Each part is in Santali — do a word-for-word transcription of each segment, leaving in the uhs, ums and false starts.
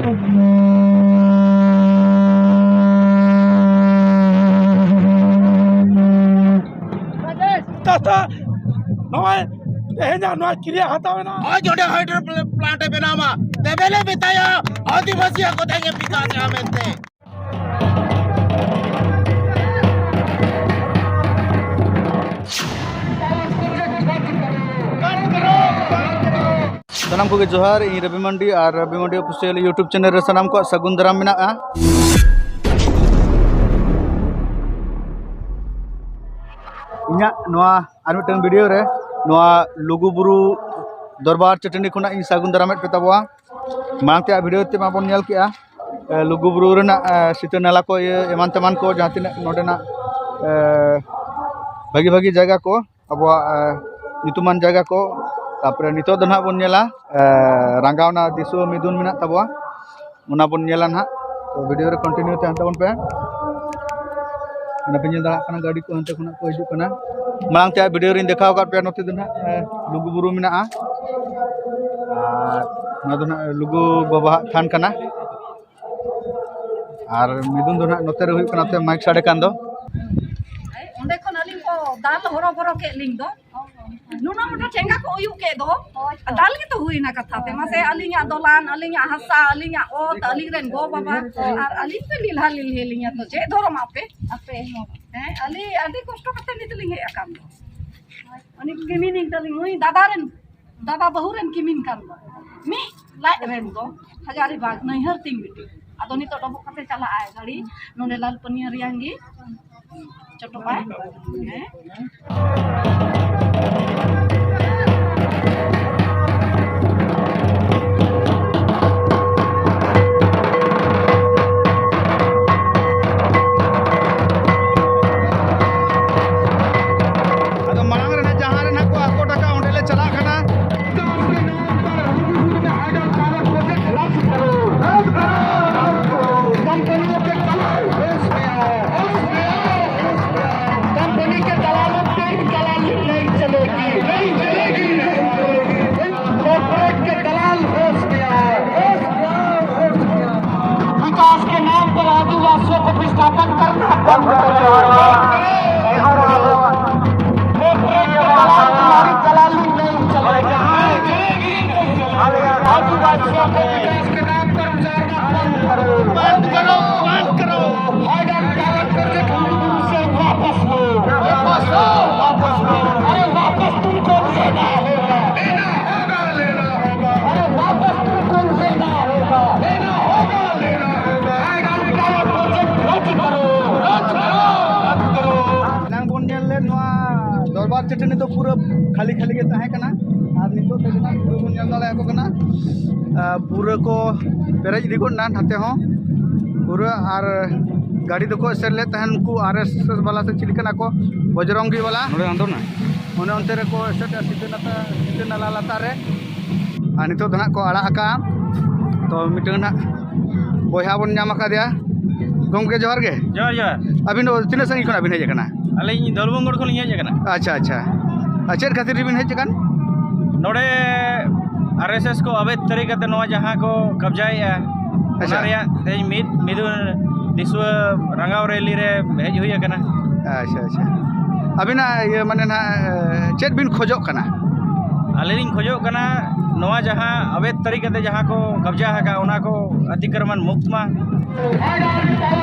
ᱛᱟᱛᱟ, ᱱᱚᱜᱼᱚᱭ ᱛᱮᱦᱮᱧᱟᱜ ᱱᱚᱣᱟ ᱠᱨᱤᱭᱟ ᱦᱟᱛᱟᱣ ᱮᱱᱟ᱾ ᱟᱡ ᱚᱸᱰᱮ ᱦᱟᱭᱰᱨᱳ ᱯᱞᱟᱱᱴ ᱮ ᱵᱮᱱᱟᱣ ᱢᱟ, ᱛᱮᱵᱮᱞᱮ ᱢᱮᱛᱟᱭᱟ ᱟᱹᱫᱤᱵᱟᱹᱥᱤ ᱠᱚ ᱛᱮᱦᱮᱧ ᱮ ᱵᱤᱠᱟᱥ ᱮᱱᱟ ᱢᱮᱱᱛᱮ᱾ ᱥᱟᱱᱟᱢ ᱠᱚᱜᱮ ᱡᱚᱦᱟᱨ, ᱤᱧ ᱨᱚᱵᱤ ᱢᱟᱱᱰᱤ ᱟᱨ ᱨᱚᱵᱤ ᱢᱟᱱᱰᱤ ᱚᱯᱷᱤᱥᱤᱭᱟᱞ YouTube ᱪᱮᱱᱮᱞ ᱨᱮ ᱥᱟᱱᱟᱢ ᱠᱚᱣᱟᱜ ᱥᱟᱹᱜᱩᱱ ᱫᱟᱨᱟᱢ ᱢᱮᱱᱟᱜᱼᱟ᱾ ᱤᱧᱟᱹᱜ ᱱᱚᱣᱟ ᱟᱨ ᱢᱤᱫᱴᱟᱝ ᱵᱷᱤᱰᱤᱭᱳ ᱨᱮ ᱱᱚᱣᱟ ᱞᱩᱜᱩᱵᱩᱨᱩ ᱫᱚᱨᱵᱟᱨ ᱪᱟᱹᱴᱟᱹᱱᱤ ᱠᱷᱚᱱᱟᱜ ᱤᱧ ᱥᱟᱹᱜᱩᱱ ᱫᱟᱨᱟᱢᱮᱫ ᱯᱮ ᱛᱟᱵᱚᱣᱟ᱾ ᱢᱟᱲᱟᱝ ᱛᱮᱭᱟᱜ ᱵᱷᱤᱰᱤᱭᱳ ᱛᱮ ᱢᱟᱵᱚᱱ ᱧᱮᱞ ᱠᱮᱜᱼᱟ, ᱮ, ᱞᱩᱜᱩᱵᱩᱨᱩ ᱨᱮᱱᱟᱜ, ᱮ, ᱥᱤᱛᱟᱹ ᱱᱟᱞᱟ ᱠᱚ, ᱤᱭᱟᱹ, ᱮᱢᱟᱱ ᱛᱮᱢᱟᱱ ᱠᱚ, ᱡᱟᱦᱟᱸ ᱛᱤᱱᱟᱹᱜ ᱱᱚᱰᱮᱱᱟᱜ, ᱮ, ᱵᱷᱟᱹᱜᱤ ᱵᱷᱟᱹᱜᱤ ᱡᱟᱭᱜᱟ ᱠᱚ, ᱟᱵᱚᱣᱟᱜ, ᱮ, ᱧᱩᱛᱩᱢᱟᱱ ᱡᱟᱭᱜᱟ ᱠᱚ᱾ ᱛᱟᱯᱚᱨᱮ ᱱᱤᱛᱚᱜ ᱫᱚ ᱱᱟᱦᱟᱜ ᱵᱚᱱ ᱧᱮᱞᱟ, ᱮ, ᱨᱟᱸᱜᱟᱣᱱᱟ ᱫᱤᱥᱩᱣᱟᱹ ᱢᱤᱫᱩᱱ ᱢᱮᱱᱟᱜ ᱛᱟᱵᱚᱣᱟ, ᱚᱱᱟ ᱵᱚᱱ ᱧᱮᱞᱟ ᱱᱟᱦᱟᱜ᱾ ᱛᱚ, ᱵᱷᱤᱰᱤᱭᱳ ᱨᱮ ᱠᱚᱱᱴᱤᱱᱤᱭᱩ ᱛᱟᱦᱮᱱ ᱛᱟᱵᱚᱱ ᱯᱮ᱾ ᱚᱱᱟ ᱯᱮ ᱧᱮᱞ ᱫᱟᱲᱮᱭᱟᱜ ᱠᱟᱱᱟ, ᱜᱟᱹᱰᱤ ᱠᱚ ᱦᱟᱱᱛᱮ ᱠᱷᱚᱱᱟᱜ ᱠᱚ ᱦᱤᱡᱩᱜ ᱠᱟᱱᱟ᱾ ᱢᱟᱲᱟᱝ ᱛᱮᱭᱟᱜ ᱵᱷᱤᱰᱤᱭᱳ ᱨᱤᱧ ᱫᱮᱠᱷᱟᱣ ᱟᱠᱟᱫ ᱯᱮᱭᱟ, ᱱᱚᱛᱮ ᱫᱚ ᱱᱟᱦᱟᱜ, ᱮ, ᱞᱩᱜᱩᱵᱩᱨᱩ ᱢᱮᱱᱟᱜᱼᱟ᱾ ᱟᱨ ᱱᱚᱣᱟ ᱫᱚ ᱱᱟᱦᱟᱜ ᱞᱩᱜᱩ ᱵᱟᱵᱟᱣᱟᱜ ᱛᱷᱟᱱ ᱠᱟᱱᱟ᱾ ᱟᱨ ᱢᱤᱫᱩᱱ ᱫᱚ ᱱᱟᱦᱟᱜ ᱱᱚᱛᱮ ᱨᱮ ᱦᱩᱭᱩᱜ ᱠᱟᱱᱟ, ᱱᱚᱛᱮ ᱢᱟᱭᱤᱠ ᱥᱟᱰᱮ ᱠᱟᱱ ᱫᱚ᱾ ᱚᱸᱰᱮ ᱠᱷᱚᱱ ᱟᱹᱞᱤᱧ ᱠᱚ ᱫᱟᱞ ᱦᱚᱨᱚᱵᱚᱨᱚ ᱠᱮᱫ ᱞᱤᱧ ᱫᱚ᱾ ᱱᱩᱱᱟᱹᱜ ᱢᱚᱴᱟ ᱴᱷᱮᱸᱜᱟ ᱠᱚ ᱩᱭᱩᱜ ᱠᱮᱫ ᱫᱚ᱾ ᱫᱟᱞ ᱜᱮᱛᱚ ᱦᱩᱭᱱᱟ ᱠᱟᱛᱷᱟ ᱛᱮ᱾ ᱢᱟᱥᱮ, ᱟᱹᱞᱤᱧᱟᱜ ᱫᱚᱞᱟᱱ, ᱟᱹᱞᱤᱧᱟᱜ ᱦᱟᱥᱟ, ᱟᱹᱞᱤᱧᱟᱜ ᱚᱛ, ᱟᱹᱞᱤᱧ ᱨᱮᱱ ᱜᱚ ᱵᱟᱵᱟ, ᱟᱨ ᱟᱹᱞᱤᱧ ᱯᱮ ᱞᱤᱞᱦᱟ ᱞᱤᱞᱦᱤ ᱞᱤᱧᱟ ᱛᱚ᱾ ᱪᱮᱫ ᱫᱷᱚᱨᱚᱢ ᱟᱯᱮ? ᱟᱯᱮ ᱦᱚᱸ᱾ ᱦᱮᱸ, ᱟᱹᱞᱤᱧ ᱟᱹᱰᱤ ᱠᱚᱥᱴᱚ ᱠᱟᱛᱮ ᱱᱤᱛ ᱞᱤᱧ ᱦᱮᱡ ᱟᱠᱟᱱ ᱫᱚ᱾ ᱩᱱᱤ ᱠᱤᱢᱤᱱᱤᱧ ᱛᱟᱹᱞᱤᱧ, ᱩᱱᱤ ᱫᱟᱫᱟ ᱨᱮᱱ, ᱫᱟᱫᱟ ᱵᱟᱹᱦᱩ ᱨᱮᱱ ᱠᱤᱢᱤᱱ ᱠᱟᱱ ᱫᱚ᱾ ᱢᱤᱫ ᱞᱟᱡ ᱨᱮᱱ ᱫᱚ ᱦᱟᱡᱟᱨᱤ ᱵᱟᱜᱽ ᱱᱟᱹᱭᱦᱟᱹᱨ ᱛᱤᱧ ᱵᱤᱴᱤ᱾ ᱟᱫᱚ ᱱᱤᱛᱚᱜ ᱰᱚᱵᱚᱜ ᱠᱟᱛᱮ ᱪᱟᱞᱟᱜ ᱟᱭ ᱜᱟᱹᱲᱤ, ᱱᱚᱰᱮ ᱞᱟᱞᱯᱟᱹᱱᱤᱭᱟᱹ ᱨᱮᱭᱟᱝ ᱜᱮ ᱪᱚᱴᱚᱜ ᱟᱭ᱾ ᱦᱮᱸ᱾ ᱟᱫᱚ ᱢᱟᱲᱟᱝ ᱨᱮ ᱱᱟᱜ ᱡᱟᱦᱟᱸ ᱨᱮ ᱱᱟᱜ ᱠᱚ ᱟᱠᱚᱴ ᱟᱠᱟᱫ, ᱚᱸᱰᱮ ᱞᱮ ᱪᱟᱞᱟᱜ ᱠᱟᱱᱟ᱾ कंपनियों के कलर, कंपनी के दलालों के दलाली शासन करना बंद करो। एक एक के दलाल तुम्हारी दलाली नहीं चलेगी। आदिवासियों को विकास के नाम पर उजाड़ना बंद करो। बंद करो, बंद करो। हाईडैम पावर प्रोजेक्ट हिंदू से वापस लो। वापस लो, वापस लो। अरे वापस तुमको लेना होगा। लेना होगा, लेना होगा। अरे वापस तुमको लेना होगा। लेना होगा, लेना होगा। हाईडैम पावर प्रोजेक्ट रद्द करो। रद्द करो, रद्द करो। ᱮᱱᱟᱝ ᱵᱚᱱ ᱧᱮᱞ ᱞᱮᱫ ᱱᱚᱣᱟ ᱫᱚᱨᱵᱟᱨ ᱪᱟᱹᱴᱟᱹᱱᱤ ᱫᱚ ᱯᱩᱨᱟᱹ ᱠᱷᱟᱹᱞᱤ ᱠᱷᱟᱹᱞᱤ ᱜᱮ ᱛᱟᱦᱮᱸ ᱠᱟᱱᱟ, ᱟᱨ ᱱᱤᱛᱚᱜ ᱫᱚ ᱡᱟᱦᱟᱸ ᱯᱩᱨᱟᱹ ᱵᱚᱱ ᱧᱮᱞ ᱫᱟᱲᱮᱭᱟᱠᱚ ᱠᱟᱱᱟ, ᱟᱨ ᱯᱩᱨᱟᱹ ᱠᱚ ᱯᱮᱨᱮᱡ ᱤᱫᱤ ᱜᱚᱫ ᱮᱱᱟ ᱱᱟᱛᱮ ᱦᱚᱸ ᱯᱩᱨᱟᱹ᱾ ᱟᱨ ᱜᱟᱹᱰᱤ ᱫᱚᱠᱚ ᱮᱥᱮᱫ ᱞᱮᱫ ᱛᱟᱦᱮᱱ ᱩᱱᱠᱩ ᱟᱨ ᱮᱥ ᱮᱥ ᱵᱟᱞᱟ ᱥᱮ ᱪᱤᱞᱤ ᱠᱟᱱᱟ ᱠᱚ, ᱵᱚᱡᱽᱨᱚᱝᱜᱤ ᱵᱟᱞᱟ᱾ ᱱᱚᱰᱮ ᱟᱸᱫᱳᱲ ᱱᱟ᱾ ᱚᱱᱮ ᱚᱱᱛᱮ ᱨᱮᱠᱚ ᱮᱥᱮᱫ ᱮᱫᱟ ᱥᱤᱛᱟᱹ ᱱᱟᱞᱟ, ᱥᱤᱛᱟᱹ ᱱᱟᱞᱟ ᱞᱟᱛᱟᱨ ᱨᱮ᱾ ᱟᱨ ᱱᱤᱛᱚᱜ ᱫᱚ ᱱᱟᱦᱟᱜ ᱠᱚ ᱟᱲᱟᱜ ᱟᱠᱟᱜᱼᱟ᱾ ᱛᱚ ᱢᱤᱫᱴᱟᱝ ᱱᱟᱦᱟᱜ ᱵᱚᱭᱦᱟ ᱵᱚᱱ ᱧᱟᱢ ᱟᱠᱟᱫᱮᱭᱟ᱾ ᱜᱚᱢᱠᱮ ᱡᱚᱦᱟᱨ ᱜᱮ᱾ ᱡᱚᱦᱟᱨ, ᱡᱚᱦᱟᱨ᱾ ᱟᱹᱵᱤᱱ ᱫᱚ ᱛᱤᱱᱟᱹᱜ ᱥᱟᱺᱜᱤᱧ ᱠᱷᱚᱱᱟᱜ ᱵᱤᱱ ᱦᱮᱡ ᱟᱠᱟᱱᱟ? ᱟᱹᱞᱤᱧ ᱫᱷᱚᱞᱵᱷᱩᱢᱜᱚᱲ ᱠᱷᱚᱱ ᱞᱤᱧ ᱦᱮᱡ ᱟᱠᱟᱱᱟ᱾ ᱟᱪᱪᱷᱟ, ᱟᱪᱪᱷᱟ᱾ ᱟᱨ ᱪᱮᱫ ᱠᱷᱟᱹᱛᱤᱨ ᱵᱤᱱ ᱦᱮᱡ ᱟᱠᱟᱱ? ᱱᱚᱰᱮ ᱟᱨ ᱮᱥ ᱮᱥ ᱠᱚ ᱟᱵᱮᱫ ᱛᱟᱹᱨᱤ ᱠᱟᱛᱮ ᱱᱚᱣᱟ ᱡᱟᱦᱟᱸ ᱠᱚ ᱠᱟᱵᱽᱡᱟᱭᱮᱫᱼᱟ, ᱟᱪᱪᱷᱟ᱾ ᱚᱱᱟ ᱨᱮᱭᱟᱜ ᱛᱮᱦᱮᱧ ᱢᱤᱫ ᱢᱤᱫᱩᱱ ᱫᱤᱥᱩᱣᱟᱹ ᱨᱟᱸᱜᱟᱣ ᱨᱮᱞᱤ ᱨᱮ ᱦᱮᱡ ᱦᱩᱭ ᱟᱠᱟᱱᱟ᱾ ᱟᱪᱪᱷᱟ, ᱟᱪᱪᱷᱟ᱾ ᱟᱹᱵᱤᱱᱟᱜ ᱤᱭᱟᱹ ᱢᱟᱱᱮ ᱱᱟᱦᱟᱜ, ᱪᱮᱫ ᱵᱤᱱ ᱠᱷᱚᱡᱚᱜ ᱠᱟᱱᱟ? ᱟᱹᱞᱤᱧ ᱞᱤᱧ ᱠᱷᱚᱡᱚᱜ ᱠᱟᱱᱟ, ᱱᱚᱣᱟ ᱡᱟᱦᱟᱸ ᱟᱵᱮᱫ ᱛᱟᱹᱨᱤ ᱠᱟᱛᱮ ᱡᱟᱦᱟᱸ ᱠᱚ ᱠᱟᱵᱽᱡᱟ ᱟᱠᱟᱫ, ᱚᱱᱟ ᱠᱚ ᱚᱛᱤᱠᱨᱚᱢᱚᱱ ᱢᱩᱠᱛ ᱢᱟ᱾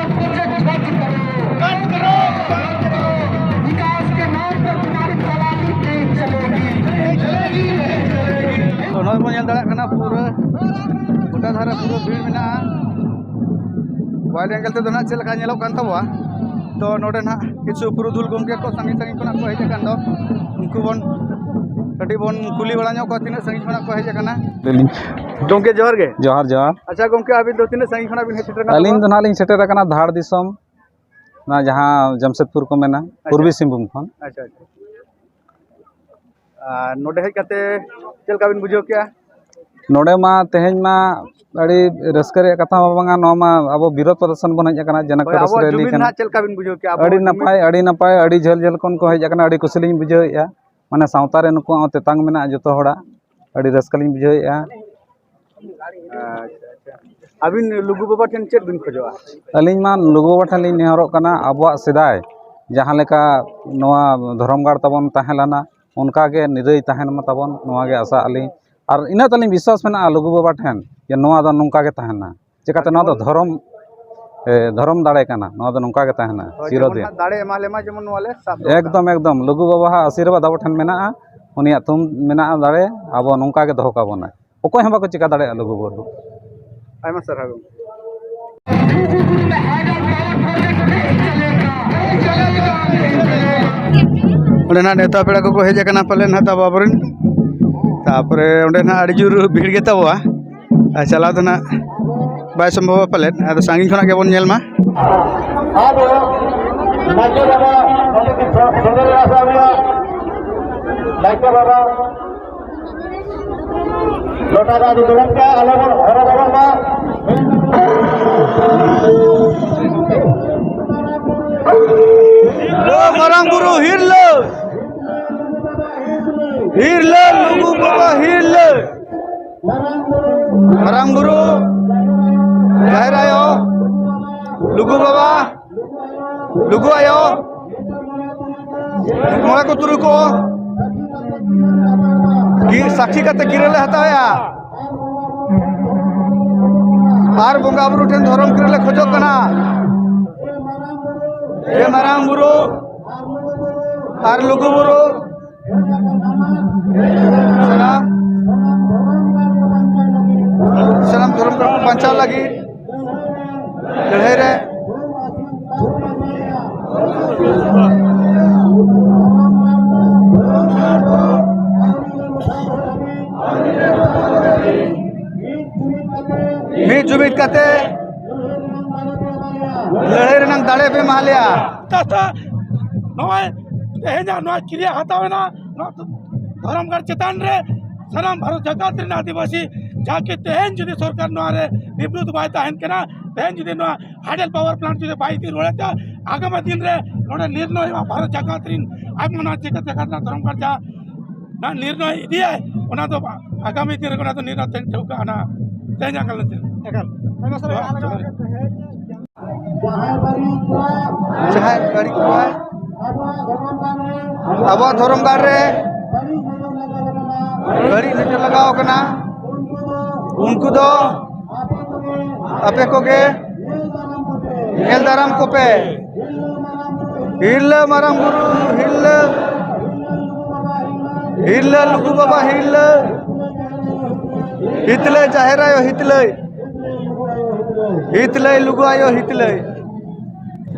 ᱵᱟᱝ ᱠᱟᱨᱚ, ᱵᱟᱝ ᱠᱟᱨᱚ, ᱵᱤᱠᱟᱥ ᱠᱮ ᱱᱟᱢ ᱯᱟᱨ ᱛᱩᱢᱦᱟᱨᱤ ᱫᱟᱞᱟᱞᱤ ᱱᱟᱦᱤᱸ ᱪᱟᱞᱮᱜᱤ᱾ ᱛᱚ ᱱᱚᱜᱼᱚᱭ ᱵᱚᱱ ᱧᱮᱞ ᱫᱟᱲᱮᱭᱟᱜ ᱠᱟᱱᱟ, ᱯᱩᱨᱟᱹ ᱜᱚᱴᱟ ᱫᱷᱟᱨᱮ ᱯᱩᱨᱟᱹ ᱵᱷᱤᱲ ᱢᱮᱱᱟᱜᱼᱟ᱾ ᱣᱟᱭᱤᱰ ᱮᱝᱜᱮᱞ ᱛᱮᱫᱚ ᱱᱟᱦᱟᱜ ᱪᱮᱫ ᱞᱮᱠᱟ ᱧᱮᱞᱚᱜ ᱠᱟᱱ ᱛᱟᱵᱚᱣᱟ, ᱛᱚ ᱱᱚᱰᱮ ᱱᱟᱦᱟᱜ ᱠᱤᱪᱷᱩ ᱯᱩᱨᱩᱫᱷᱩᱞ ᱜᱚᱢᱠᱮ ᱠᱚ ᱥᱟᱺᱜᱤᱧ ᱥᱟᱺᱜᱤᱧ ᱠᱷᱚᱱᱟᱜ ᱠᱚ ᱦᱮᱡ ᱟᱠᱟᱱ ᱫᱚ, ᱩᱱᱠᱩ ᱵᱚᱱ ᱠᱟᱹᱴᱤᱡ ᱵᱚᱱ ᱠᱩᱞᱤ ᱵᱟᱲᱟ ᱧᱚᱜ ᱠᱚᱣᱟ, ᱛᱤᱱᱟᱹᱜ ᱥᱟᱺᱜᱤᱧ ᱠᱷᱚᱱᱟᱜ ᱠᱚ ᱦᱮᱡ ᱟᱠᱟᱱᱟ᱾ ᱜᱚᱢᱠᱮ ᱡᱚᱦᱟᱨ ᱜᱮ᱾ ᱡᱚᱦᱟᱨ, ᱡᱚᱦᱟᱨ᱾ ᱟᱪᱪᱷᱟ ᱜᱚᱢᱠᱮ, ᱟᱹᱵᱤᱱ ᱫᱚ ᱛᱤᱱᱟᱹᱜ ᱥᱟᱺᱜᱤᱧ ᱠᱷᱚᱱᱟᱜ ᱵᱤᱱ ᱦᱮᱡ ᱥᱮᱴᱮᱨ ᱟᱠᱟᱱᱟ? ᱟᱹᱞᱤᱧ ᱫᱚ ᱱᱟᱦᱟᱜ ᱞᱤᱧ ᱥᱮᱴᱮᱨ ᱟᱠᱟᱱᱟ ᱫᱷᱟᱲ ᱫᱤᱥᱚᱢ, ᱚᱱᱟ ᱡᱟᱦᱟᱸ ᱡᱟᱢᱥᱮᱫᱽᱯᱩᱨ ᱠᱚ ᱢᱮᱱᱟ, ᱟᱪᱪᱷᱟ᱾ ᱯᱩᱨᱵᱤ ᱥᱤᱝᱵᱷᱩᱢ ᱠᱷᱚᱱ᱾ ᱟᱪᱪᱷᱟ, ᱟᱪᱪᱷᱟ᱾ ᱟᱨ ᱱᱚᱰᱮ ᱦᱮᱡ ᱠᱟᱛᱮ ᱪᱮᱫ ᱞᱮᱠᱟ ᱵᱤᱱ ᱵᱩᱡᱷᱟᱹᱣ ᱠᱮᱜᱼᱟ? ᱱᱚᱰᱮ ᱢᱟ ᱛᱮᱦᱮᱧ ᱢᱟ ᱟᱹᱰᱤ ᱨᱟᱹᱥᱠᱟᱹ ᱨᱮᱭᱟᱜ ᱠᱟᱛᱷᱟ ᱢᱟ ᱵᱟᱝᱟ, ᱱᱚᱣᱟ ᱢᱟ ᱟᱵᱚ ᱵᱤᱨᱳᱫᱷ ᱯᱨᱚᱫᱚᱨᱥᱚᱱ ᱵᱚᱱ ᱦᱮᱡ ᱟᱠᱟᱱᱟ, ᱡᱮᱱᱚ ᱦᱳᱭ, ᱠᱚ ᱟᱵᱚᱣᱟᱜ ᱨᱮᱞᱤ ᱡᱩᱢᱤ ᱠᱟᱱᱟ᱾ ᱱᱟᱦᱟᱜ ᱪᱮᱫ ᱞᱮᱠᱟ ᱵᱤᱱ ᱵᱩᱡᱷᱟᱹᱣ ᱠᱮᱜᱼᱟ? ᱟᱵᱚ ᱟᱹᱰᱤ ᱡᱩᱢᱤ ᱱᱟᱯᱟᱭ, ᱟᱹᱰᱤ ᱱᱟᱯᱟᱭ, ᱟᱹᱰᱤ ᱡᱷᱟᱹᱞ ᱡᱷᱟᱹᱞ ᱠᱷᱚᱱ ᱠᱚ ᱦᱮᱡ ᱟᱠᱟᱱᱟ, ᱟᱹᱰᱤ ᱠᱩᱥᱤ ᱞᱤᱧ ᱵᱩᱡᱷᱟᱹᱣᱮᱫᱼᱟ᱾ ᱢᱟᱱᱮ ᱥᱟᱶᱛᱟ ᱨᱮ ᱱᱩᱠᱩᱣᱟᱜ ᱦᱚᱸ ᱛᱮᱛᱟᱝ ᱢᱮᱱᱟᱜᱼᱟ ᱡᱚᱛᱚ ᱦᱚᱲᱟᱜ, ᱟᱹᱰᱤ ᱨᱟᱹᱥᱠᱟᱹ ᱞᱤᱧ ᱵᱩᱡᱷᱟᱹᱣᱮᱫᱼᱟ᱾ ᱟᱪᱪᱷᱟ, ᱟᱪᱪᱷᱟ᱾ ᱟᱹᱵᱤᱱ ᱞᱩᱜᱩ ᱵᱟᱵᱟ ᱴᱷᱮᱱ ᱪᱮᱫ ᱵᱤᱱ ᱠᱷᱚᱡᱚᱜᱼᱟ? ᱟᱹᱞᱤᱧ ᱢᱟ ᱞᱩᱜᱩ ᱵᱟᱵᱟ ᱴᱷᱮᱱ ᱞᱤᱧ ᱱᱮᱦᱚᱨᱚᱜ ᱠᱟᱱᱟ, ᱟᱵᱚᱣᱟᱜ ᱥᱮᱫᱟᱭ ᱡᱟᱦᱟᱸ ᱞᱮᱠᱟ ᱱᱚᱣᱟ ᱫᱷᱚᱨᱚᱢ ᱜᱟᱲ ᱛᱟᱵᱚᱱ ᱛᱟᱦᱮᱸ ᱞᱮᱱᱟ, ᱚᱱᱠᱟ ᱜᱮ ᱱᱤᱨᱟᱹᱭ ᱛᱟᱦᱮᱱ ᱢᱟ ᱛᱟᱵᱚᱱ, ᱱᱚᱣᱟ ᱜᱮ ᱟᱥᱟᱜ ᱟᱹᱞᱤᱧ᱾ ᱟᱨ ᱤᱱᱟᱹᱜ ᱛᱟᱹᱞᱤᱧ ᱵᱤᱥᱣᱟᱥ ᱢᱮᱱᱟᱜᱼᱟ ᱞᱩᱜᱩ ᱵᱟᱵᱟ ᱴᱷᱮᱱ, ᱡᱮ ᱱᱚᱣᱟ ᱫᱚ ᱱᱚᱝᱠᱟ ᱜᱮ ᱛᱟᱦᱮᱱᱟ᱾ ᱪᱮᱠᱟᱛᱮ ᱱᱚᱣᱟ ᱫᱚ ᱫᱷᱚᱨᱚᱢ, ᱮ, ᱫᱷᱚᱨᱚᱢ ᱫᱟᱲᱮ ᱠᱟᱱᱟ, ᱱᱚᱣᱟ ᱫᱚ ᱱᱚᱝᱠᱟ ᱜᱮ ᱛᱟᱦᱮᱱᱟ ᱦᱳᱭ, ᱪᱤᱨᱚᱫᱤᱱ᱾ ᱡᱮᱢᱚᱱ ᱦᱟᱸᱜ ᱫᱟᱲᱮ ᱮᱢᱟ ᱞᱮᱢᱟ, ᱡᱮᱢᱚᱱ ᱱᱚᱣᱟ ᱞᱮ ᱥᱟᱵ ᱫᱚᱦᱚ ᱠᱟᱜ᱾ ᱮᱠᱫᱚᱢ, ᱮᱠᱫᱚᱢ, ᱞᱩᱜᱩ ᱵᱟᱵᱟᱣᱟᱜ ᱟᱥᱤᱨᱵᱟᱫᱽ ᱟᱵᱚ ᱴᱷᱮᱱ ᱢᱮᱱᱟᱜᱼᱟ, ᱩᱱᱤᱭᱟᱜ ᱛᱷᱩᱢ ᱢᱮᱱᱟᱜᱼᱟ ᱫᱟᱲᱮ, ᱟᱵᱚ ᱱᱚᱝᱠᱟ ᱜᱮ ᱫᱚᱦᱚ ᱠᱟᱵᱚᱱᱟᱭ, ᱚᱠᱚᱭ ᱦᱚᱸ ᱵᱟᱠᱚ ᱪᱤᱠᱟ ᱫᱟᱲᱮᱭᱟᱜᱼᱟ ᱞᱩᱜᱩ ᱵᱟᱵᱟ ᱫᱚ᱾ ᱟᱭᱢᱟ ᱥᱟᱨᱦᱟᱣ ᱜᱚᱢᱠᱮ᱾ ᱚᱸᱰᱮ ᱱᱟᱜ ᱱᱮᱣᱛᱟ ᱯᱮᱲᱟ ᱠᱚᱠᱚ ᱦᱮᱡ ᱟᱠᱟᱱᱟ ᱯᱟᱞᱮᱱ ᱱᱟᱜ ᱛᱟᱵᱚ ᱟᱵᱚᱨᱮᱱ᱾ ᱛᱟᱯᱚᱨᱮ ᱚᱸᱰᱮ ᱱᱟᱜ ᱟᱹᱰᱤ ᱡᱳᱨ ᱵᱷᱤᱲ ᱜᱮ ᱛᱟᱵᱚᱣᱟ᱾ ᱟᱨ ᱪᱟᱞᱟᱣ ᱫᱚ ᱱᱟᱜ ᱵᱟᱭ ᱥᱚᱢᱵᱷᱚᱵᱟ ᱯᱟᱞᱮᱫ, ᱟᱫᱚ ᱥᱟᱺᱜᱤᱧ ᱠᱷᱚᱱᱟᱜ ᱜᱮᱵᱚᱱ ᱧᱮᱞ ᱢᱟ᱾ ᱟᱫᱚ ᱱᱟᱭᱠᱮ ᱵᱟᱵᱟ ᱱᱚᱰᱮ ᱠᱤᱪᱷᱩ ᱥᱚᱫᱚᱨ ᱟᱥᱟ ᱦᱩᱭᱩᱜᱼᱟ᱾ ᱱᱟᱭᱠᱮ ᱵᱟᱵᱟ ᱞᱚᱴᱟ ᱫᱟᱜ ᱫᱩᱲᱩᱵ ᱠᱟᱜ, ᱟᱞᱚ ᱵᱚᱱ ᱦᱚᱨᱚ ᱵᱚᱨᱚᱜ ᱢᱟ᱾ ᱢᱟᱨᱟᱝ ᱵᱩᱨᱩ ᱦᱤᱨᱞᱟᱹ, ᱦᱤᱨᱞᱟᱹ, ᱞᱩᱜᱩ ᱵᱟᱵᱟ ᱦᱤᱨᱞᱟᱹ᱾ ᱢᱟᱨᱟᱝ ᱵᱩᱨᱩ, ᱡᱟᱦᱮᱨ ᱟᱭᱳ, ᱞᱩᱜᱩ ᱵᱟᱵᱟ, ᱞᱩᱜᱩ ᱟᱭᱳ, ᱢᱚᱬᱮ ᱠᱚ ᱛᱩᱨᱩᱭ ᱠᱚ ᱜᱤ-, ᱥᱟᱹᱠᱷᱤ ᱠᱟᱛᱮ ᱜᱤᱨᱟᱹ ᱞᱮ ᱦᱟᱛᱟᱣᱮᱜᱼᱟ᱾ ᱟᱨ ᱵᱚᱸᱜᱟ ᱵᱩᱨᱩ ᱴᱷᱮᱱ ᱫᱷᱚᱨᱚᱢ ᱜᱤᱨᱟᱹ ᱞᱮ ᱠᱷᱚᱡᱚᱜ ᱠᱟᱱᱟ᱾ ᱦᱮ ᱢᱟᱨᱟᱝ ᱵᱩᱨᱩ ᱟᱨ ᱞᱩᱜᱩ ᱵᱩᱨᱩ, ᱥᱟᱱᱟᱢ, ᱥᱟᱱᱟᱢ ᱫᱷᱚᱨᱚᱢ ᱜᱟᱲ ᱠᱚ ᱵᱟᱧᱪᱟᱣ ᱞᱟᱹᱜᱤᱫ ᱞᱟᱹᱲᱦᱟᱹᱭ ᱨᱮ ᱢᱤᱫ ᱡᱩᱢᱤᱫ ᱠᱟᱛᱮ ᱞᱟᱹᱲᱦᱟᱹᱭ ᱨᱮᱱᱟᱜ ᱫᱟᱲᱮ ᱯᱮ ᱮᱢᱟ ᱞᱮᱭᱟ᱾ ᱛᱟᱛᱟ ᱱᱚᱜᱼᱚᱭ ᱛᱮᱦᱮᱧᱟᱜ ᱱᱚᱣᱟ ᱠᱨᱤᱭᱟ ᱦᱟᱛᱟᱣ ᱮᱱᱟ, ᱱᱚᱣᱟ ᱫᱷᱚᱨᱚᱢ ᱜᱟᱲ ᱪᱮᱛᱟᱱ ᱨᱮ ᱥᱟᱱᱟᱢ ᱵᱷᱟᱨᱚᱛ ᱡᱟᱠᱟᱛ ᱨᱮᱱ ᱟᱹᱫᱤᱵᱟᱹᱥᱤ ᱡᱟᱠᱮ ᱛᱮᱦᱮᱧ ᱡᱩᱫᱤ ᱥᱚᱨᱠᱟᱨ ᱱᱚᱣᱟ ᱨᱮ ᱵᱤᱵᱨᱩᱛ ᱵᱟᱭ ᱛᱟᱦᱮᱱ ᱠᱟᱱᱟ, ᱛᱮᱦᱮᱧ ᱡᱩᱫᱤ ᱱᱚᱣᱟ ᱦᱟᱭᱰᱮᱞ ᱯᱟᱣᱟᱨ ᱯᱞᱟᱱᱴ ᱡᱩᱫᱤ ᱵᱟᱭ ᱤᱫᱤ ᱨᱩᱣᱟᱹᱲᱟ, ᱟᱜᱟᱢᱤ ᱫᱤᱱ ᱨᱮ ᱱᱚᱰᱮ ᱱᱤᱨᱱᱚᱭᱚᱜᱼᱟ ᱵᱷᱟᱨᱚᱛ ᱡᱟᱠᱟᱛ ᱨᱮᱱ ᱟᱭᱢᱟ ᱱᱚᱣᱟ ᱡᱟᱠᱟᱛ ᱡᱟᱠᱟᱛ ᱨᱮᱱᱟᱜ ᱫᱷᱚᱨᱚᱢ ᱜᱟᱲ ᱡᱟᱦᱟᱸ ᱱᱚᱣᱟ ᱱᱤᱨᱱᱚᱭ ᱤᱫᱤᱭᱟᱭ, ᱚᱱᱟ ᱫᱚ ᱟᱜᱟᱢᱤ ᱫᱤᱱ ᱨᱮ ᱚᱱᱟ ᱫᱚ ᱱᱤᱨᱱᱚᱭ ᱛᱮᱦᱮᱧ ᱴᱷᱟᱹᱣᱠᱟᱹᱜᱼᱟ ᱱᱟᱜ᱾ ᱛᱮᱦᱮᱧᱟᱜ ᱜᱟᱞᱚᱪ ᱨᱮ᱾ ᱮᱠᱟᱞ᱾ ᱟᱭᱢᱟ ᱥᱟᱨᱦᱟᱣ᱾ ᱡᱟᱦᱟᱸᱭ ᱵᱟᱹᱲᱤᱡ ᱠᱚᱣᱟᱭ ᱟᱵᱚᱣᱟᱜ ᱫᱷᱚᱨᱚᱢ ᱜᱟᱲ ᱨᱮ ᱵᱟᱹᱲᱤᱡ ᱱᱚᱡᱚᱨ ᱞᱟᱜᱟᱣ ᱠᱟᱱᱟ, ᱩᱱᱠᱩ ᱫᱚ ᱟᱯᱮ ᱠᱚᱜᱮ ᱧᱮᱞ ᱫᱟᱨᱟᱢ ᱠᱚᱯᱮ᱾ ᱦᱤᱨᱞᱟᱹ ᱢᱟᱨᱟᱝ ᱵᱩᱨᱩ ᱦᱤᱨᱞᱟᱹ, ᱦᱤᱨᱞᱟᱹ ᱞᱩᱜᱩ ᱵᱟᱵᱟ ᱦᱤᱨᱞᱟᱹ, ᱦᱤᱛᱞᱟᱹᱭ ᱡᱟᱦᱮᱨ ᱟᱭᱳ ᱦᱤᱛᱞᱟᱹᱭ, ᱦᱤᱛᱞᱟᱹᱭ ᱞᱩᱜᱩ ᱟᱭᱳ ᱦᱤᱛᱞᱟᱹᱭ᱾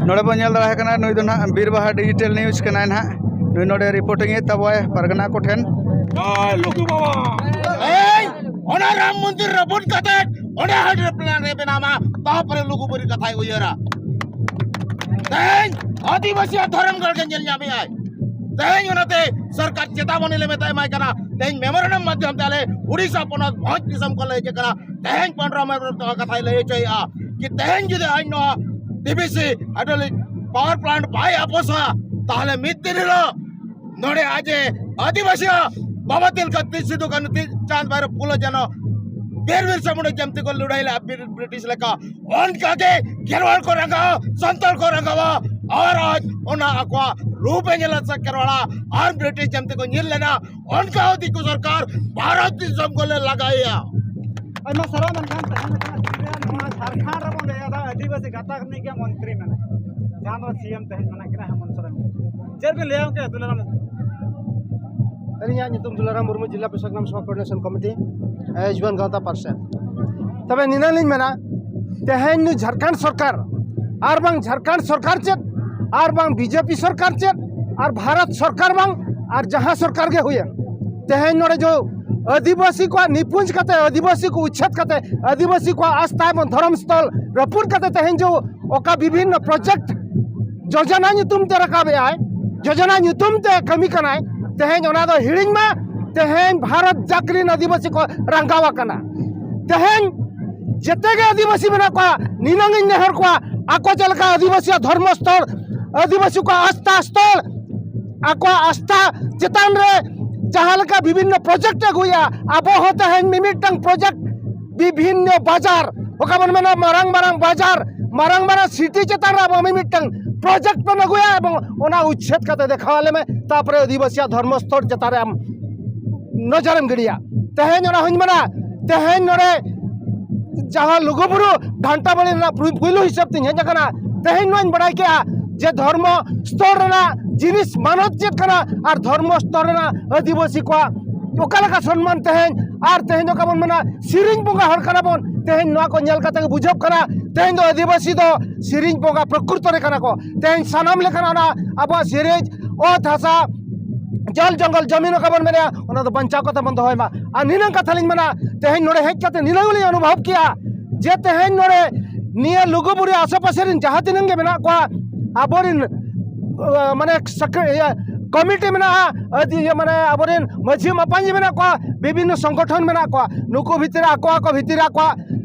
ᱱᱚᱰᱮ ᱵᱚᱱ ᱧᱮᱞ ᱫᱟᱲᱮᱭᱟᱜ ᱠᱟᱱᱟ, ᱱᱩᱭ ᱫᱚ ᱱᱟᱦᱟᱜ ᱵᱤᱨ ᱵᱟᱦᱟ ᱰᱤᱡᱤᱴᱟᱞ ᱱᱤᱭᱩᱡᱽ ᱠᱟᱱᱟᱭ ᱱᱟᱦᱟᱜ᱾ ᱱᱩᱭ ᱱᱚᱰᱮ ᱨᱤᱯᱳᱨᱴᱤᱝ ᱮᱫ ᱛᱟᱵᱚᱣᱟᱭ ᱯᱟᱨᱜᱟᱱᱟ ᱠᱚᱴᱷᱮᱱ᱾ ᱡᱚᱭ ᱞᱩᱜᱩ ᱵᱟᱵᱟ᱾ ᱮᱭ, ᱚᱱᱟ ᱨᱟᱢ ᱢᱚᱱᱫᱤᱨ ᱨᱟᱹᱯᱩᱫ ᱠᱟᱛᱮ ᱚᱸᱰᱮ ᱦᱟᱭᱰᱨᱳ ᱯᱞᱟᱱᱴ ᱮ ᱵᱮᱱᱟᱣ ᱢᱟ, ᱛᱟᱨᱯᱚᱨᱮ ᱞᱩᱜᱩ ᱵᱩᱨᱩ ᱠᱟᱛᱷᱟᱭ ᱩᱭᱦᱟᱹᱨᱟ᱾ ᱛᱮᱦᱮᱧ ᱟᱹᱫᱤᱵᱟᱹᱥᱤᱭᱟᱜ ᱫᱷᱚᱨᱚᱢ ᱜᱟᱲ ᱜᱮ ᱧᱮᱞ ᱧᱟᱢᱮᱫ ᱟᱭ᱾ ᱛᱮᱦᱮᱧ ᱚᱱᱟᱛᱮ ᱥᱚᱨᱠᱟᱨ ᱪᱮᱛᱟᱵᱚᱱᱤ ᱞᱮ ᱢᱮᱛᱟᱭ ᱮᱢᱟᱭ ᱠᱟᱱᱟ᱾ ᱛᱮᱦᱮᱧ ᱢᱮᱢᱳᱨᱮᱱᱰᱟᱢ ᱢᱟᱫᱽᱫᱷᱚᱢ ᱛᱮ ᱟᱞᱮ ᱩᱲᱤᱥᱥᱟ ᱯᱚᱱᱚᱛ ᱵᱷᱚᱸᱡᱽ ᱫᱤᱥᱚᱢ ᱠᱷᱚᱱ ᱞᱮ ᱦᱮᱡ ᱟᱠᱟᱱᱟ᱾ ᱛᱮᱦᱮᱧ ᱯᱟᱱᱰᱨᱟ ᱢᱮᱢᱳᱨᱮᱱᱰᱟᱢ ᱠᱟᱛᱷᱟᱭ ᱞᱟᱹᱭ ᱦᱚᱪᱚᱭᱮᱫᱼᱟ ᱠᱤ ᱛᱮᱦᱮᱧ ᱡᱩᱫᱤ ᱟᱡ ᱱᱚᱣᱟ ᱰᱤᱵᱤᱥᱤ ᱦᱟᱭᱰᱨᱳᱞᱤᱠ ᱯᱟᱣᱟᱨ ᱯᱞᱟᱱᱴ ᱵᱟᱭ ᱟᱯᱳᱥᱟ, ᱛᱟᱦᱚᱞᱮ ᱢᱤᱫ ᱫᱤᱱ ᱦᱤᱞᱳᱜ ᱱᱚᱰᱮ ᱟᱡ ᱮ ᱟᱹᱫᱤᱵᱟᱹᱥᱤᱭᱟᱜ ᱵᱟᱵᱟ ᱛᱤᱞᱠᱟᱹ ᱛᱤᱥ ᱥᱤᱫᱩ ᱠᱟᱹᱱᱩ ᱛᱤᱥ ᱪᱟᱸᱫᱽ ᱵᱷᱟᱭᱨᱚ ᱯᱷᱩᱞᱳ ᱡᱷᱟᱱᱚ ᱵᱤᱨ ᱵᱤᱨᱥᱟ ᱢᱩᱱᱰᱟ ᱡᱮᱢᱛᱤ ᱠᱚ ᱞᱟᱹᱲᱦᱟᱹᱭ ᱞᱮᱫᱼᱟ ᱵᱨᱤ-, ᱵᱨᱤᱴᱤᱥ ᱞᱮᱠᱟ, ᱚᱱᱠᱟᱜᱮ ᱠᱷᱮᱨᱣᱟᱲ ᱠᱚ ᱨᱟᱸᱜᱟᱣᱟ, ᱥᱟᱱᱛᱟᱲ ᱠᱚ ᱨᱟᱸᱜᱟᱣᱟ᱾ ᱟᱨ ᱟᱡ ᱚᱱᱟ ᱟᱠᱚᱣᱟᱜ ᱨᱩᱯ ᱮ ᱧᱮᱞᱟ ᱥᱮ ᱠᱷᱮᱨᱣᱟᱲᱟ ᱟᱨ ᱵᱨᱤᱴᱤᱥ ᱡᱮᱢᱛᱤ ᱠᱚ ᱧᱤᱨ ᱞᱮᱱᱟ, ᱚᱱᱠᱟ ᱦᱚᱸ ᱫᱤᱠᱩ ᱥᱚᱨᱠᱟᱨ ᱵᱷᱟᱨᱚᱛ ᱫᱤᱥᱚᱢ ᱠᱚᱞᱮ ᱞᱟᱜᱟᱭᱮᱭᱟ᱾ ᱟᱭᱢᱟ ᱥᱟᱨᱦᱟᱣ᱾ ᱢᱮᱱᱠᱷᱟᱱ ᱛᱮᱦᱮᱧ ᱱᱚᱣᱟ ᱡᱷᱟᱲᱠᱷᱚᱸᱰ ᱨᱮᱵᱚᱱ ᱞᱟᱹᱭ ᱮᱫᱟ ᱟᱹᱫᱤᱵᱟᱹᱥᱤ ᱜᱟᱛᱟᱠ ᱨᱤᱱᱤᱡ ᱜᱮ ᱢᱚᱱᱛᱨᱤ ᱢᱮᱱᱟᱭ, ᱡᱟᱦᱟᱸ ᱫᱚ ᱥᱤ ᱮᱢ ᱛᱮᱦᱮᱧ ᱢᱮᱱᱟᱜ ᱠᱤᱱᱟ ᱦᱮᱢᱚᱱᱛ ᱥᱚᱨᱮᱱ᱾ ᱪᱮᱫ ᱵᱤᱱ ᱞᱟᱹᱭᱟ ᱜᱚᱢᱠᱮ ᱫᱩᱞᱟᱨᱟᱢ? ᱟᱹᱞᱤᱧᱟᱜ ᱧᱩᱛᱩᱢ ᱫᱩᱞᱟᱨᱟᱢ ᱢᱩᱨᱢᱩ, ᱡᱤᱞᱟ ᱯᱨᱚᱥᱟᱥᱚᱱ ᱥᱚᱵᱷᱟ ᱠᱳᱚᱨᱰᱤᱱᱮᱥᱚᱱ ᱠᱚᱢᱤᱴᱤ, ᱮ, ᱡᱩᱣᱟᱹᱱ ᱜᱟᱶᱛᱟ ᱯᱟᱨᱥᱮᱛ᱾ ᱛᱚᱵᱮ ᱱᱤᱱᱟᱹᱜ ᱞᱤᱧ ᱢᱮᱱᱟ, ᱛᱮᱦᱮᱧ ᱱᱩᱭ ᱡᱷᱟᱲᱠᱷᱚᱸᱰ ᱥᱚᱨᱠᱟᱨ ᱟᱨ ᱵᱟᱝ ᱡᱷᱟᱲᱠᱷᱚᱸᱰ ᱥᱚᱨᱠᱟᱨ ᱪᱮᱫ ᱟᱨ ᱵᱟᱝ ᱵᱤᱡᱮᱯᱤ ᱥᱚᱨᱠᱟᱨ ᱪᱮᱫ ᱟᱨ ᱵᱷᱟᱨᱚᱛ ᱥᱚᱨᱠᱟᱨ ᱵᱟᱝ ᱟᱨ ᱡᱟᱦᱟᱸ ᱥᱚᱨᱠᱟᱨ ᱜᱮ ᱦᱩᱭᱮᱱ, ᱛᱮᱦᱮᱧ ᱱᱚᱰᱮ ᱡᱚ ᱟᱹᱫᱤᱵᱟᱹᱥᱤ ᱠᱚᱣᱟᱜ ᱱᱤᱯᱩᱸᱡ ᱠᱟᱛᱮ, ᱟᱹᱫᱤᱵᱟᱹᱥᱤ ᱠᱚ ᱩᱪᱪᱷᱮᱫ ᱠᱟᱛᱮ, ᱟᱹᱫᱤᱵᱟᱹᱥᱤ ᱠᱚᱣᱟᱜ ᱟᱥᱛᱷᱟ ᱮᱵᱚᱝ ᱫᱷᱚᱨᱚᱢ ᱥᱛᱷᱚᱞ ᱨᱟᱹᱯᱩᱫ ᱠᱟᱛᱮ ᱛᱮᱦᱮᱧ ᱡᱚ ᱚᱠᱟ ᱵᱤᱵᱷᱤᱱᱱᱚ ᱯᱨᱚᱡᱮᱠᱴ ᱡᱳᱡᱚᱱᱟ ᱧᱩᱛᱩᱢ ᱛᱮ ᱨᱟᱠᱟᱵ ᱮᱫᱟᱭ, ᱡᱳᱡᱚᱱᱟ ᱧᱩᱛᱩᱢ ᱛᱮ ᱠᱟᱹᱢᱤ ᱠᱟᱱᱟᱭ, ᱛᱮᱦᱮᱧ ᱚᱱᱟ ᱫᱚ ᱦᱤᱲᱤᱧ ᱢᱟ᱾ ᱛᱮᱦᱮᱧ ᱵᱷᱟᱨᱚᱛ ᱡᱟᱠ ᱨᱤᱱ ᱟᱹᱫᱤᱵᱟᱹᱥᱤ ᱠᱚ ᱨᱟᱸᱜᱟᱣ ᱟᱠᱟᱱᱟ᱾ ᱛᱮᱦᱮᱧ ᱡᱮᱛᱮ ᱜᱮ ᱟᱹᱫᱤᱵᱟᱹᱥᱤ ᱢᱮᱱᱟᱜ ᱠᱚᱣᱟ, ᱱᱤᱱᱟᱹᱝ ᱤᱧ ᱱᱮᱦᱚᱨ ᱠᱚᱣᱟ, ᱟᱠᱚ ᱪᱮᱫ ᱞᱮᱠᱟ ᱟᱹᱫᱤᱵᱟᱹᱥᱤᱭᱟᱜ ᱫᱷᱚᱨᱢᱚ ᱥᱛᱷᱚᱞ, ᱟᱹᱫᱤᱵᱟᱹᱥᱤ ᱠᱚᱣᱟᱜ ᱟᱥᱛᱷᱟ ᱥᱛᱷᱚᱞ, ᱟᱠᱚᱣᱟᱜ ᱟᱥᱛᱷᱟ ᱪᱮᱛᱟᱱ ᱨᱮ ᱡᱟᱦᱟᱸ ᱞᱮᱠᱟ ᱵᱤᱵᱷᱤᱱᱱᱚ ᱯᱨᱚᱡᱮᱠᱴ ᱟᱹᱜᱩᱭᱟ, ᱟᱵᱚ ᱦᱚᱸ ᱛᱮᱦᱮᱧ ᱢᱤᱢᱤᱫᱴᱟᱝ ᱯᱨᱚᱡᱮᱠᱴ ᱵᱤᱵᱷᱤᱱᱱᱚ ᱵᱟᱡᱟᱨ, ᱚᱠᱟ ᱵᱚᱱ ᱢᱮᱱᱟ ᱢᱟᱨᱟᱝ ᱢᱟᱨᱟᱝ ᱵᱟᱡᱟᱨ, ᱢᱟᱨᱟᱝ ᱢᱟᱨᱟᱝ ᱥᱤᱴᱤ ᱪᱮᱛᱟᱱ ᱨᱮ ᱟᱵᱚ ᱢᱤᱢᱤᱫᱴᱟᱝ ᱯᱨᱚᱡᱮᱠᱴ ᱵᱚᱱ ᱟᱹᱜᱩᱭᱟ ᱮᱵᱚᱝ ᱚᱱᱟ ᱩᱪᱪᱷᱮᱫ ᱠᱟᱛᱮ ᱫᱮᱠᱷᱟᱣ ᱟᱞᱮ ᱢᱮ, ᱛᱟᱨᱯᱚᱨᱮ ᱟᱹᱫᱤᱵᱟᱹᱥᱤᱭᱟᱜ ᱫᱷᱚᱨᱢᱚ ᱥᱛᱚᱨ ᱪᱮᱛᱟᱱ ᱨᱮ ᱟᱢ ᱱᱚᱡᱚᱨᱮᱢ ᱜᱤᱰᱤᱭᱟ᱾ ᱛᱮᱦᱮᱧ ᱚᱱᱟ ᱦᱚᱸᱧ ᱢᱮᱱᱟ, ᱛᱮᱦᱮᱧ ᱱᱚᱰᱮ ᱡᱟᱦᱟᱸ ᱞᱩᱜᱩᱵᱩᱨᱩ ᱜᱷᱟᱱᱴᱟ ᱵᱟᱲᱤ ᱨᱮᱱᱟᱜ ᱯᱩᱭ-, ᱯᱩᱭᱞᱩ ᱦᱤᱥᱟᱹᱵ ᱛᱤᱧ ᱦᱮᱡ ᱟᱠᱟᱱᱟ, ᱛᱮᱦᱮᱧ ᱱᱚᱣᱟᱧ ᱵᱟᱲᱟᱭ ᱠᱮᱜᱼᱟ ᱡᱮ ᱫᱷᱚᱨᱢᱚ ᱥᱛᱚᱨ ᱨᱮᱱᱟᱜ ᱡᱤᱱᱤᱥ ᱢᱟᱱᱚᱛ ᱪᱮᱫ ᱠᱟᱱᱟ ᱟᱨ ᱫᱷᱚᱨᱢᱚ ᱥᱛᱚᱨ ᱨᱮᱱᱟᱜ ᱟᱹᱫᱤᱵᱟᱹᱥᱤ ᱠᱚᱣᱟᱜ ᱚᱠᱟ ᱞᱮᱠᱟ ᱥᱚᱱᱢᱟᱱ ᱛᱮᱦᱮᱧ, ᱟᱨ ᱛᱮᱦᱮᱧ ᱚᱠᱟ ᱵᱚᱱ ᱢᱮᱱᱟ ᱥᱮᱨᱮᱧ ᱵᱚᱸᱜᱟ ᱦᱚᱲ ᱠᱟᱱᱟ ᱵᱚᱱ, ᱛᱮᱦᱮᱧ ᱱᱚᱣᱟ ᱠᱚ ᱧᱮᱞ ᱠᱟᱛᱮ ᱜᱮ ᱵᱩᱡᱷᱟᱹᱜ ᱠᱟᱱᱟ ᱛᱮᱦᱮᱧ ᱫᱚ ᱟᱹᱫᱤᱵᱟᱹᱥᱤ ᱫᱚ ᱥᱮᱨᱮᱧ ᱵᱚᱸᱜᱟ ᱯᱨᱚᱠᱨᱤᱛᱚ ᱨᱮ ᱠᱟᱱᱟ ᱠᱚ᱾ ᱛᱮᱦᱮᱧ ᱥᱟᱱᱟᱢ ᱞᱮᱠᱟᱱᱟᱜ ᱚᱱᱟ ᱟᱵᱚᱣᱟᱜ ᱥᱮᱨᱮᱧ, ᱚᱛ ᱦᱟᱥᱟ, ᱡᱚᱞ ᱡᱚᱝᱜᱚᱞ ᱡᱚᱢᱤᱱ ᱚᱠᱟ ᱵᱚᱱ ᱢᱮᱱᱟ, ᱚᱱᱟ ᱫᱚ ᱵᱟᱧᱪᱟᱣ ᱠᱟᱛᱮ ᱵᱚᱱ ᱫᱚᱦᱚᱭ ᱢᱟ᱾ ᱟᱨ ᱱᱤᱱᱟᱹᱝ ᱠᱟᱛᱷᱟ ᱞᱤᱧ ᱢᱮᱱᱟ, ᱛᱮᱦᱮᱧ ᱱᱚᱰᱮ ᱦᱮᱡ ᱠᱟᱛᱮ ᱱᱤᱱᱟᱹᱝ ᱞᱤᱧ ᱚᱱᱩᱵᱷᱚᱵ ᱠᱮᱜᱼᱟ ᱡᱮ ᱛᱮᱦᱮᱧ ᱱᱚᱰᱮ ᱱᱤᱭᱟᱹ ᱞᱩᱜᱩᱵᱩᱨᱩ ᱟᱥᱮ ᱯᱟᱥᱮ ᱨᱮᱱ ᱡᱟᱦᱟᱸ ᱛᱤᱱᱟᱹᱝ ᱜᱮ ᱢᱮᱱᱟᱜ ᱠᱚᱣᱟ, ᱟᱵᱚᱨᱮᱱ, ᱟᱸ, ᱢᱟᱱᱮ ᱥᱟᱠ-, ᱤᱭᱟᱹ, ᱠᱚᱢᱤᱴᱤ ᱢᱮᱱᱟᱜᱼᱟ, ᱟᱹᱫᱤ-, ᱤᱭᱟᱹ, ᱢᱟᱱᱮ ᱟᱵᱚᱨᱮᱱ ᱢᱟᱹᱡᱷᱤ ᱢᱟᱯᱟᱧᱡᱤ ᱢᱮᱱᱟᱜ ᱠᱚᱣᱟ, ᱵᱤᱵᱷᱤᱱᱱᱚ ᱥᱚᱝᱜᱚᱴᱷᱚᱱ ᱢᱮᱱᱟᱜ ᱠᱚᱣᱟ, ᱱᱩᱠᱩ ᱵᱷᱤᱛᱤᱨ ᱨᱮ ᱟᱠᱚ ᱟᱠᱚ ᱵᱷᱤᱛᱤᱨ ᱨᱮ ᱟᱠᱚᱣᱟᱜ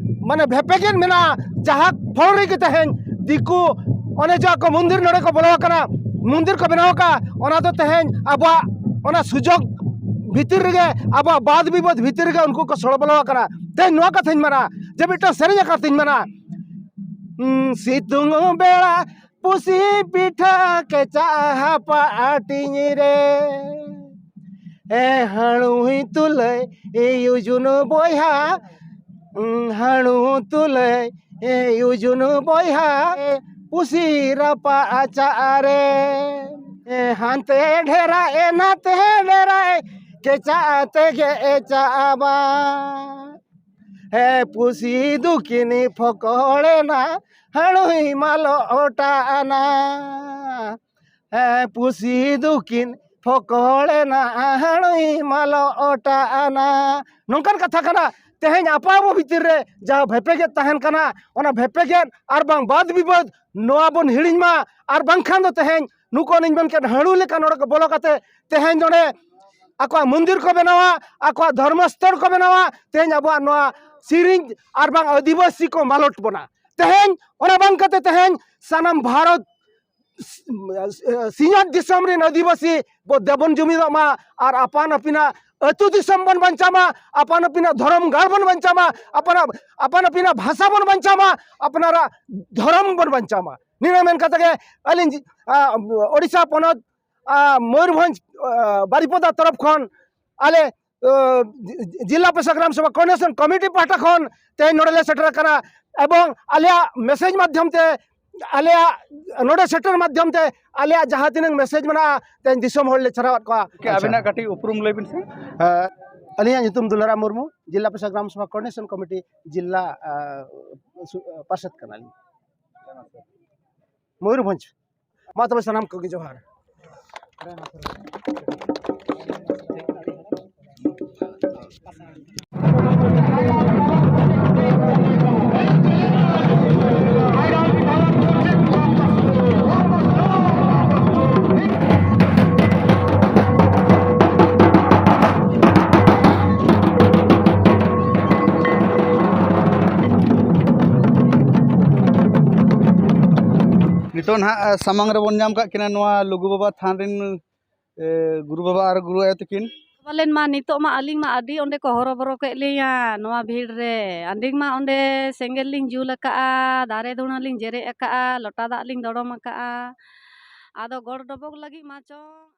ᱢᱟᱱᱮ ᱵᱷᱮᱯᱮᱜᱮᱫ ᱢᱮᱱᱟᱜᱼᱟ, ᱡᱟᱦᱟᱸ ᱯᱷᱚᱞ ᱨᱮᱜᱮ ᱛᱮᱦᱮᱧ ᱫᱤᱠᱩ ᱚᱱᱮ ᱡᱮ ᱟᱠᱚ ᱢᱚᱱᱫᱤᱨ ᱱᱚᱰᱮ ᱠᱚ ᱵᱚᱞᱚ ᱟᱠᱟᱱᱟ, ᱢᱚᱱᱫᱤᱨ ᱠᱚ ᱵᱮᱱᱟᱣ ᱟᱠᱟᱫᱼᱟ, ᱚᱱᱟ ᱫᱚ ᱛᱮᱦᱮᱧ ᱟᱵᱚᱣᱟᱜ ᱚᱱᱟ ᱥᱩᱡᱳᱜᱽ ᱵᱷᱤᱛᱤᱨ ᱨᱮᱜᱮ, ᱟᱵᱚᱣᱟᱜ ᱵᱟᱫ ᱵᱤᱵᱟᱹᱫ ᱵᱷᱤᱛᱤᱨ ᱨᱮᱜᱮ ᱩᱱᱠᱩ ᱠᱚ ᱥᱚᱲᱚ ᱵᱚᱞᱚ ᱟᱠᱟᱱᱟ᱾ ᱛᱮᱦᱮᱧ ᱱᱚᱣᱟ ᱠᱟᱛᱷᱟᱧ ᱢᱮᱱᱟ ᱡᱮ ᱢᱤᱫᱴᱟᱝ ᱥᱮᱨᱮᱧ ᱟᱠᱟᱨ ᱛᱤᱧ ᱢᱮᱱᱟ, ᱩᱸ, ᱥᱤᱛᱩᱝ ᱵᱮᱲᱟ ᱯᱩᱥᱤ ᱯᱤᱴᱷᱟᱹ ᱠᱮᱪᱟ ᱦᱟᱯᱟ ᱟᱹᱴᱤᱧ ᱨᱮ, ᱮ ᱦᱟᱹᱲᱩᱭ ᱛᱩᱞᱟᱹᱭ ᱮ ᱭᱩᱡᱩᱱ ᱵᱚᱭᱦᱟ, ᱩᱸ, ᱦᱟᱹᱲᱩ ᱛᱩᱞᱟᱹᱭ ᱮ ᱭᱩᱡᱩᱱ ᱵᱚᱭᱦᱟ, ᱮ ᱯᱩᱥᱤ ᱨᱟᱯᱟᱜ ᱪᱟᱜ ᱨᱮ, ᱮ ᱦᱟᱱᱛᱮ ᱰᱷᱮᱨᱟ ᱮ ᱱᱟᱛᱮ ᱰᱷᱮᱨᱟ ᱮ ᱠᱮᱪᱟ ᱛᱮᱜᱮ ᱮ ᱪᱟᱜ ᱵᱟ᱾ ᱦᱮᱸ, ᱯᱩᱥᱤ ᱫᱩᱠᱤᱱᱤ ᱯᱷᱚᱠᱚᱲᱮᱱᱟ, ᱦᱟᱹᱲᱩᱭ ᱢᱟᱞᱚ ᱚᱴᱟᱜ ᱟᱱᱟ᱾ ᱦᱮᱸ, ᱯᱩᱥᱤ ᱫᱩᱠᱤᱱ ᱯᱷᱚᱠᱚᱲᱮᱱᱟ, ᱦᱟᱹᱲᱩᱭ ᱢᱟᱞᱚ ᱚᱴᱟᱜ ᱟᱱᱟ᱾ ᱱᱚᱝᱠᱟᱱ ᱠᱟᱛᱷᱟ ᱠᱟᱱᱟ᱾ ᱛᱮᱦᱮᱧ ᱟᱯᱟ ᱟᱵᱚ ᱵᱷᱤᱛᱤᱨ ᱨᱮ ᱡᱟᱦᱟᱸ ᱵᱷᱮᱯᱮᱜᱮᱫ ᱛᱟᱦᱮᱱ ᱠᱟᱱᱟ, ᱚᱱᱟ ᱵᱷᱮᱯᱮᱜᱮᱫ ᱟᱨ ᱵᱟᱝ ᱵᱟᱫ ᱵᱤᱵᱟᱹᱫ ᱱᱚᱣᱟ ᱵᱚᱱ ᱦᱤᱲᱤᱧ ᱢᱟ᱾ ᱟᱨ ᱵᱟᱝᱠᱷᱟᱱ ᱫᱚ ᱛᱮᱦᱮᱧ ᱱᱩᱠᱩ ᱚᱱᱮᱧ ᱢᱮᱱ ᱠᱮᱫ ᱦᱟᱹᱲᱩ ᱞᱮᱠᱟ ᱱᱚᱰᱮ ᱠᱚ ᱵᱚᱞᱚ ᱠᱟᱛᱮ ᱛᱮᱦᱮᱧ ᱱᱚᱰᱮ ᱟᱠᱚᱣᱟᱜ ᱢᱚᱱᱫᱤᱨ ᱠᱚ ᱵᱮᱱᱟᱣᱟ, ᱟᱠᱚᱣᱟᱜ ᱫᱷᱚᱨᱢᱚ ᱥᱛᱷᱚᱞ ᱠᱚ ᱵᱮᱱᱟᱣᱟ᱾ ᱛᱮᱦᱮᱧ ᱟᱵᱚᱣᱟᱜ ᱱᱚᱣᱟ ᱥᱮᱨᱮᱧ ᱟᱨ ᱵᱟᱝ ᱟᱹᱫᱤᱵᱟᱹᱥᱤ ᱠᱚ ᱢᱟᱞᱚᱴ ᱵᱚᱱᱟ᱾ ᱛᱮᱦᱮᱧ ᱚᱱᱟ ᱵᱟᱝ ᱠᱟᱛᱮ ᱛᱮᱦᱮᱧ ᱥᱟᱱᱟᱢ ᱵᱷᱟᱨᱚᱛ ᱥᱤᱧᱚᱛ ᱫᱤᱥᱚᱢ ᱨᱮᱱ ᱟᱹᱫᱤᱵᱟᱹᱥᱤ ᱵᱚ ᱫᱮᱵᱚᱱ ᱡᱩᱢᱤᱫᱚᱜ ᱢᱟ ᱟᱨ ᱟᱯᱟᱱ ᱟᱹᱯᱤᱱᱟᱜ ᱟᱹᱛᱩ ᱫᱤᱥᱚᱢ ᱵᱚᱱ ᱵᱟᱧᱪᱟᱣ ᱢᱟ, ᱟᱯᱟᱱ ᱟᱹᱯᱤᱱᱟᱜ ᱫᱷᱚᱨᱚᱢ ᱜᱟᱲ ᱵᱚᱱ ᱵᱟᱧᱪᱟᱣ ᱢᱟ, ᱟᱯᱟᱱ ᱟᱯᱟᱱ ᱟᱹᱯᱤᱱᱟᱜ ᱵᱷᱟᱥᱟ ᱵᱚᱱ ᱵᱟᱧᱪᱟᱣ ᱢᱟ, ᱟᱯᱱᱟᱨᱟᱜ ᱫᱷᱚᱨᱚᱢ ᱵᱚᱱ ᱵᱟᱧᱪᱟᱣ ᱢᱟ᱾ ᱱᱤᱱᱟᱹᱜ ᱢᱮᱱ ᱠᱟᱛᱮ ᱜᱮ ᱟᱹᱞᱤᱧ, ᱟ, ᱳᱰᱤᱥᱟ ᱯᱚᱱᱚᱛ, ᱟ, ᱢᱚᱭᱩᱨᱵᱷᱚᱸᱡᱽ, ᱟ, ᱵᱟᱨᱤᱯᱚᱫᱟ ᱛᱚᱨᱚᱯ ᱠᱷᱚᱱ ᱟᱞᱮ, ᱟ, ᱡᱤ-, ᱡᱤᱞᱟ ᱯᱮᱥᱟ ᱜᱨᱟᱢ ᱥᱚᱵᱷᱟ ᱠᱳᱚᱨᱰᱤᱱᱮᱥᱚᱱ ᱠᱚᱢᱤᱴᱤ ᱯᱟᱦᱴᱟ ᱠᱷᱚᱱ ᱛᱮᱦᱮᱧ ᱱᱚᱰᱮ ᱞᱮ ᱥᱮᱴᱮᱨ ᱟᱠᱟᱱᱟ ᱮᱵᱚᱝ ᱟᱞᱮᱭᱟᱜ ᱢᱮᱥᱮᱡᱽ ᱢᱟᱫᱽᱫᱷᱚᱢ ᱛᱮ, ᱟᱞᱮᱭᱟᱜ ᱱᱚᱰᱮ ᱥᱮᱴᱮᱨ ᱢᱟᱫᱽᱫᱷᱚᱢ ᱛᱮ ᱟᱞᱮᱭᱟᱜ ᱡᱟᱦᱟᱸ ᱛᱤᱱᱟᱹᱜ ᱢᱮᱥᱮᱡᱽ ᱢᱮᱱᱟᱜᱼᱟ, ᱛᱮᱦᱮᱧ ᱫᱤᱥᱚᱢ ᱦᱚᱲ ᱞᱮ ᱪᱷᱟᱨᱟᱣᱟᱫ ᱠᱚᱣᱟ᱾ ᱜᱚᱢᱠᱮ, ᱟᱪᱪᱷᱟ᱾ ᱟᱹᱵᱤᱱᱟᱜ ᱠᱟᱹᱴᱤᱡ ᱩᱯᱨᱩᱢ ᱞᱟᱹᱭ ᱵᱤᱱ ᱥᱮ᱾ ᱟ, ᱟᱹᱞᱤᱧᱟᱜ ᱧᱩᱛᱩᱢ ᱫᱩᱞᱟᱨᱟᱢ ᱢᱩᱨᱢᱩ, ᱡᱤᱞᱟ ᱯᱮᱥᱟ ᱜᱨᱟᱢ ᱥᱚᱵᱷᱟ ᱠᱳᱚᱨᱰᱤᱱᱮᱥᱚᱱ ᱠᱚᱢᱤᱴᱤ ᱡᱤᱞᱟ, ᱟ, ᱥᱩ-, ᱟ, ᱯᱟᱨᱥᱮᱛ ᱠᱟᱱᱟᱞᱤᱧ, ᱢᱚᱭᱩᱨᱵᱷᱚᱸᱡᱽ᱾ ᱢᱟ ᱛᱚᱵᱮ ᱥᱟᱱᱟᱢ ᱠᱚᱜᱮ ᱡᱚᱦᱟᱨ᱾ ᱱᱤᱛᱚᱜ ᱱᱟᱦᱟᱜ, ᱮ, ᱥᱟᱢᱟᱝ ᱨᱮᱵᱚᱱ ᱧᱟᱢ ᱠᱟᱜ ᱠᱤᱱᱟ ᱱᱚᱣᱟ ᱞᱩᱜᱩ ᱵᱟᱵᱟ ᱛᱷᱟᱱ ᱨᱮᱱ, ᱮ, ᱜᱩᱨᱩ ᱵᱟᱵᱟ ᱟᱨ ᱜᱩᱨᱩ ᱟᱭᱳ ᱛᱟᱹᱠᱤᱱ᱾ ᱯᱟᱞᱮᱱ ᱢᱟ ᱱᱤᱛᱚᱜ ᱢᱟ ᱟᱹᱞᱤᱧ ᱢᱟ ᱟᱹᱰᱤ ᱚᱸᱰᱮ ᱠᱚ ᱦᱚᱨᱚᱵᱚᱨᱚ ᱠᱮᱫ ᱞᱤᱧᱟ ᱱᱚᱣᱟ ᱵᱷᱤᱲ ᱨᱮ᱾ ᱟᱹᱞᱤᱧ ᱢᱟ ᱚᱸᱰᱮ ᱥᱮᱸᱜᱮᱞ ᱞᱤᱧ ᱡᱩᱞ ᱟᱠᱟᱜᱼᱟ, ᱫᱟᱨᱮ ᱫᱷᱩᱬᱟᱹ ᱞᱤᱧ ᱡᱮᱨᱮᱫ ᱟᱠᱟᱜᱼᱟ, ᱞᱚᱴᱟ ᱫᱟᱜ ᱞᱤᱧ ᱫᱚᱲᱚᱢ ᱟᱠᱟᱜᱼᱟ᱾ ᱟᱫᱚ ᱜᱚᱲ ᱰᱚᱵᱚᱜ ᱞᱟᱹᱜᱤᱫ ᱢᱟ ᱪᱚᱝ